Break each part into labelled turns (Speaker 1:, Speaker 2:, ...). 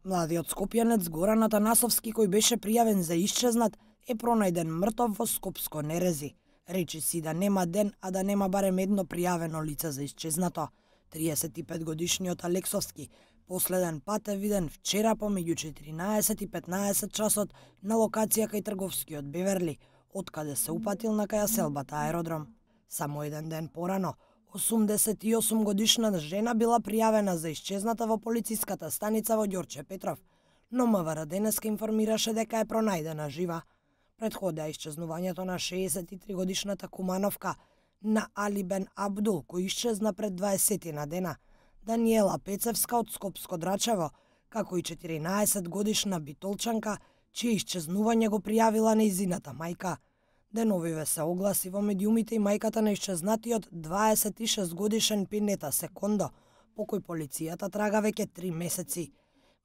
Speaker 1: Младиот скопјанец Горан Атанасовски, кој беше пријавен за исчезнат, е пронајден мртов во Скопско Нерези. Речи си да нема ден, а да нема барем едно пријавено лице за исчезнато. 35-годишниот Алексовски последен пат е виден вчера помеѓу 14 и 15 часот на локација кај трговскиот Беверли, откаде се упатил на кај селбата аеродром. Само еден ден порано, 88 годишна жена била пријавена за исчезната во полициската станица во Ѓорче Петров, но МВР денеска информираше дека е пронајдена жива. Предходеа исчезнувањето на 63 годишната Кумановка на Али Бен Абдул, кој исчезна пред 20 на дена, Даниела Пецевска од Скопско Драчево, како и 14 годишна битолчанка, чие исчезнување го пријавила нејзината мајка. Деновиве се огласи во медиумите и мајката на исчезнатиот 26 годишен Пинета Секондо, по кој полицијата трага веќе 3 месеци.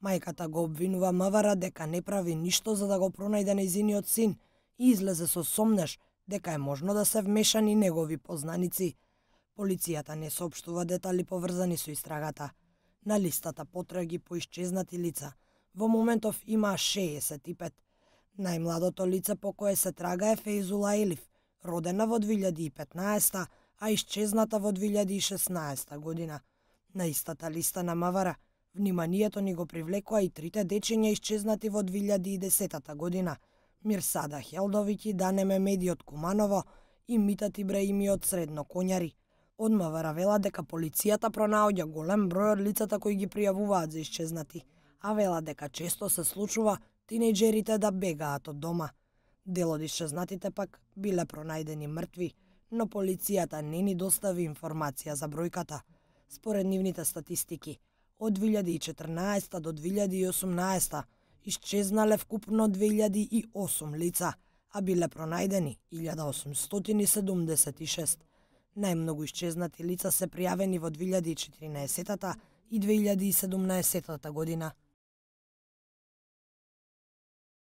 Speaker 1: Мајката го обвинува МВР дека не прави ништо за да го пронајде нејзиниот син и излезе со сомнеж дека е можно да се вмешани негови познаници. Полицијата не соопштува детали поврзани со истрагата. На листата потраги по исчезнати лица во моментов има 65. Најмладото лице по кое се трага е Фейзула Елиф, родена во 2015, а исчезната во 2016 година. На истата листа на МВР, вниманието ни го привлекува и трите дечиња исчезнати во 2010 година, Мирсада Хелдовиќ и Данеме Меди од Куманово и Митат Ибраими од Средно Конјари. Од МВР велат дека полицијата пронаоѓа голем број од лицата кои ги пријавуваат за исчезнати, а велат дека често се случува тинејџерите да бегаат од дома. Дел од исчезнатите пак биле пронајдени мртви, но полицијата не ни достави информација за бројката. Според нивните статистики, од 2014 до 2018 исчезнале вкупно 2008 лица, а биле пронајдени 1876. Најмногу исчезнати лица се пријавени во 2014 и 2017 година.